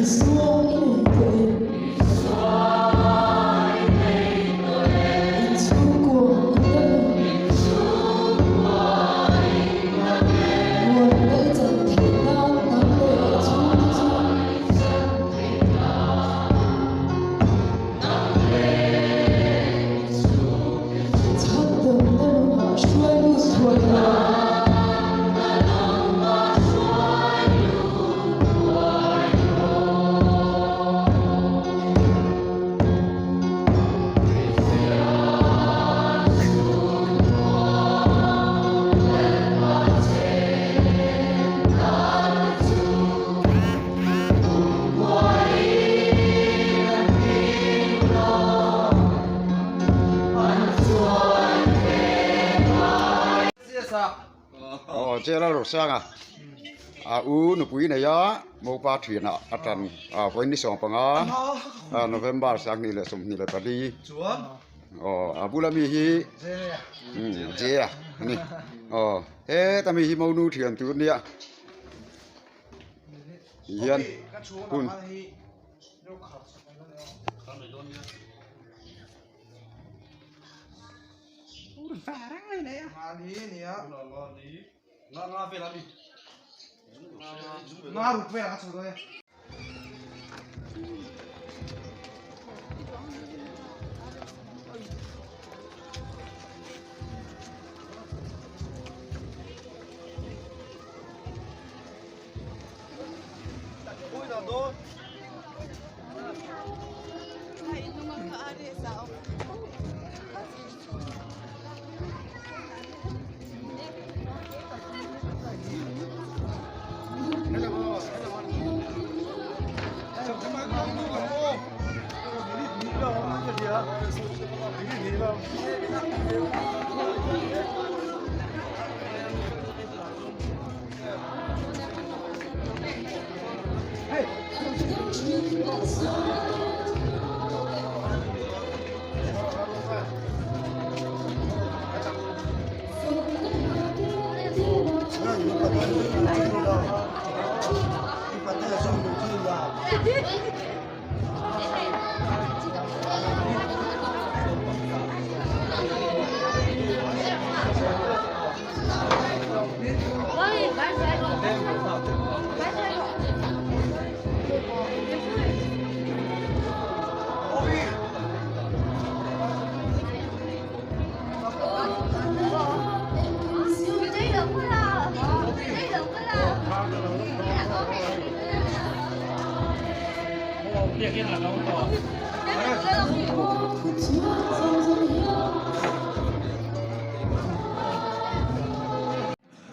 Isua i nei tawh em? In chhungkua i dam em? Muanna i chan theih nan nang leh i chhungte chu Chhandamna lamah hruai lut thuai la. Aw Gerald Rosanga a u nupui nei a mopa thianah a tan a vawiin ni 15 November 2024 aw a bula mi hi Jea a ni aw heta mi hi monu thian tur nia. Ti hian hun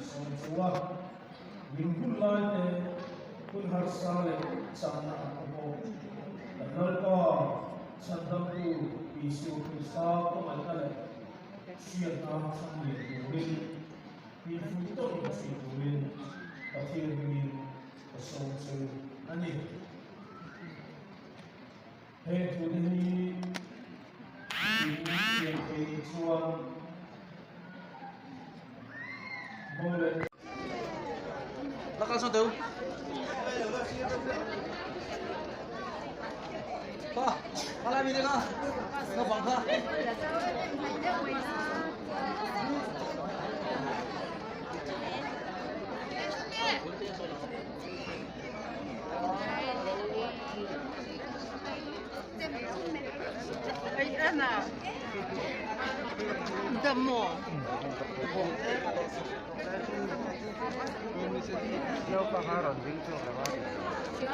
Sawmchua min hun lai te hun harsa leh chakna an awm awk. Kan Lalpa Chhandamtu Isua Krista kawngaihtna leh hriatna chhanlian turin infuih tawhin thin turin Pathian hmingin ka sawm chu a ni. Heng thute hi in thiam thei chuan mo leh.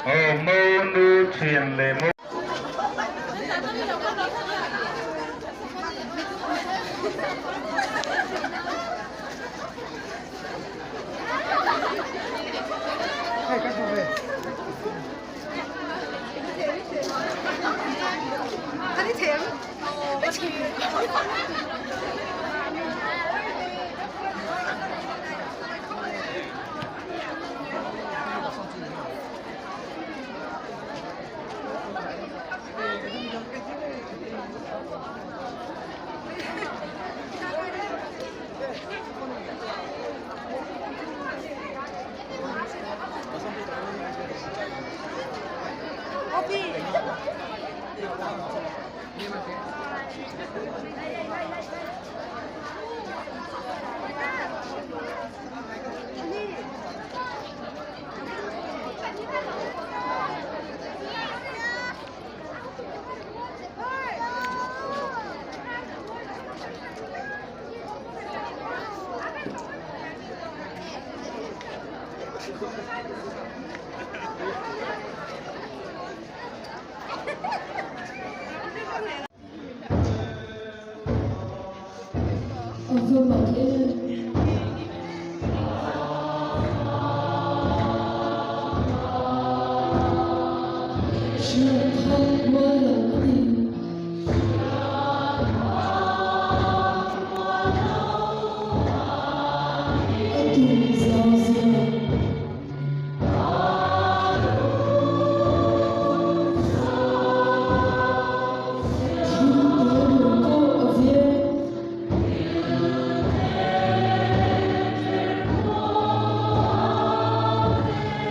Aw monu thian leh mo. A va mak em. Hriat phak rual lo a ni. A tum zau zia. Thil te ru pawh a veng.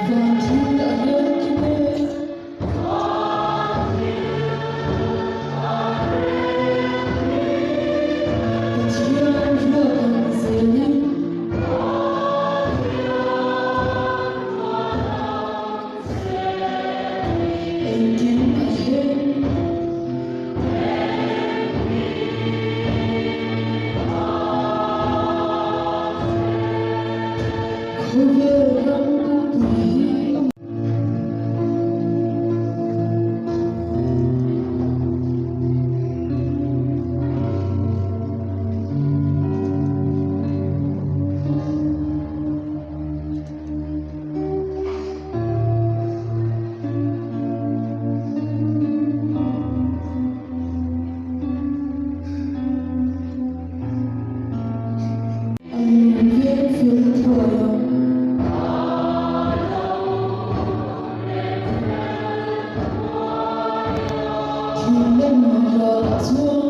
Van thil a rel kim e. Pathian ruat ang zelin. Engkim a thleng. Khawvel ram pumpui hi a. A lung veng fel thuai ang. Thil lem ralah chuan.